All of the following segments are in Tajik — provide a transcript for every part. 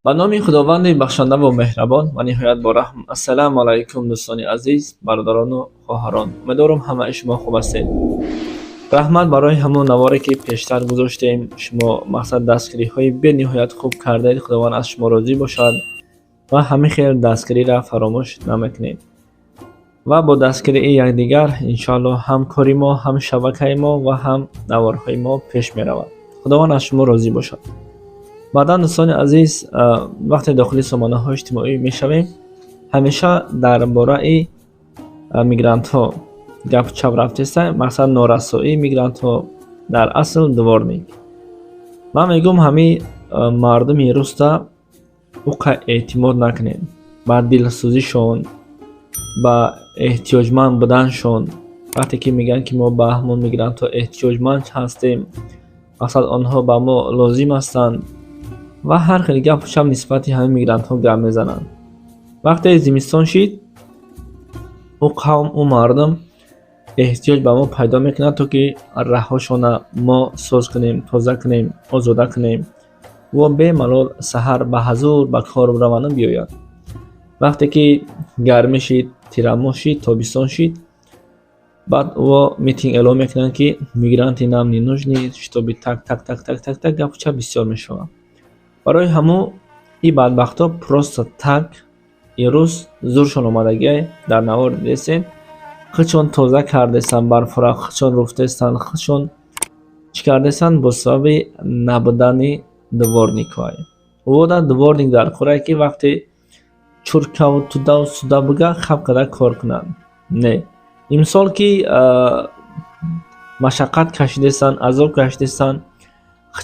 Ба номи Худованди бахшандаву меҳрабон ва ниҳоят бораҳм. Ассалому алайкум, дӯстони азиз, бародарону хоҳарон. Умедворам, ҳамаи шумо хуб ҳастед. Раҳмат барои ҳамон наворе, ки пештар гузоштем. Шумо, мақсад, дастгириҳои бениҳоят хуб кардед. Худованд аз шумо розӣ бошад ва ҳамин хел дастгириро фаромӯш намекунед. Ва бо дастгирии якдигар, иншоаллоҳ, ҳам кори мо, ҳам шабакаи мо ва ҳам наворҳои мо пеш меравад. Худованд аз шумо розӣ бошад. Баъдан, дӯстони азиз, вақте дохили сомонаҳои иҷтимоӣ мешавем, ҳамеша дар бораи мигрантҳо гапу чап рафтеста, мақсад, норасоии мигрантҳо, дар асл дворник. Ман мегӯям, ҳамин мардуми руста уқа эътимод накунед ба дилсӯзишон, ба эҳтиёҷманд буданшон. Вақте ки мегӯянд, ки мо ба ҳамон мигрантҳо эҳтиёҷманд ҳастем, мақсад, онҳо ба мо лозим ҳастанд ва ҳар хел гапу чап нисбати ҳамин мигрантҳо гап мезананд. Вақте зимистон шид, ӯ қавм, ӯ мардум эҳтиёҷ ба мо пайдо мекунад, то ки раҳҳошона мо соз кунем, тоза кунем, озода кунем ва бемалол саҳар ба ҳазур ба кор бираванду биёянд. Вақте ки гармӣ шид, тирамоҳ шид, тобистон шид, баъд ӯ митинг эълон мекунанд, ки мигранты нам не нужны, чтобы так, так, так, так, так, так, гапу чап бисёр мешавад. Барои ҳамун ин бадбахтҳо просто так имрӯз зуршон омадагиай. Дар навор дидестед, худшон тоза кардестанд барфура, худшон руфтестанд, худшон чӣ кардестанд, бо сабаби набудани дворникҳое. Ӯда дворник дар корае, ки вақте чуркаву тудаву суда буга, хаб карда кор кунанд. Не, имсол ки машаққат кашидестанд, азоб кашидестанд,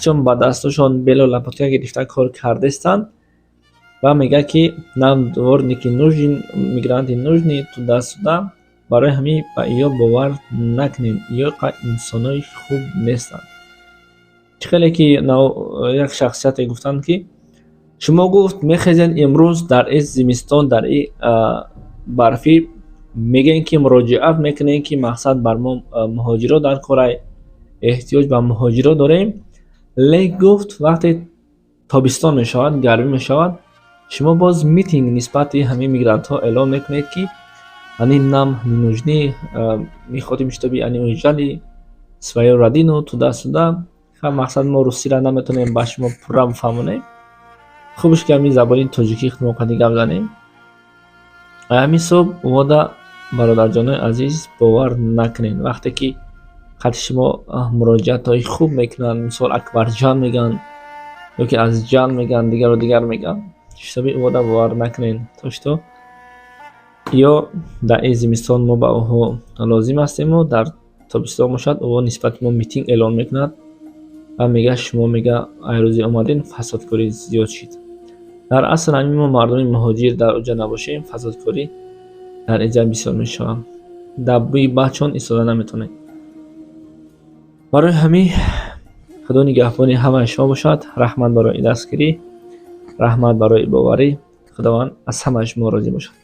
чун ба дастошон белу лопатка гирифта кор кардестанд ва мегӯяд, ки нам дворники нужен, мигранты нужны, туда-сюда. Барои ҳамин ба иё бовар накунед, иё инсонои хуб нестанд. Чӣ хеле ки як шахсияте гуфтанд, ки шумо, гуфт, мехезед имрӯз дар и зимистон, дар и барфӣ, мегӯем, ки муроҷиат мекунем, ки, мақсад, бар мо муҳоҷиро дар корай, эҳтиёҷ ба муҳоҷиро дорем. Лек, гуфт, вақте тобистон мешавад, гармӣ мешавад, шумо боз митинг нисбати ҳамин мигрантҳо эълон мекунед, ки они нам не нужны, мы хотим, чтобы они уезжали в свою родину, туда-сюда. Мақсад, мо русиро наметавонем ба шумо пурра бифаҳмонем. Хубш, ки ҳамин забони тоҷикӣ худмо гап занем. Ҳамин суб вода, бародарҷонои азиз, бовар накунед, вақте ки қати шумо муроҷиатҳои хуб мекунанд, мисол, Акбарҷан мегӯянд ё ки Азизҷан мегӯянд, дигару дигар мегӯянд, ҳисоби вода бовар накунед, то что ё дар ин зимистон мо ба онҳо лозим ҳастему дар тобистон бошад, ӯ нисбати мо митинг эълон мекунад ва мегӯяд, шумо, мега, ай рӯзе омадем, фасодкорӣ зиёд шид. Дар асл ҳамин мо мардуми муҳоҷир дар оҷа набошем, фасодкорӣ дар инҷа бисёр мешавад. Дар бӯи баъдшон истода наметавонем. Барои ҳамин Худо нигаҳбони ҳамаи шумо бошад. Раҳмат барои дастгирӣ, раҳмат барои боварӣ. Худованд аз ҳамаи шумо розӣ бошад.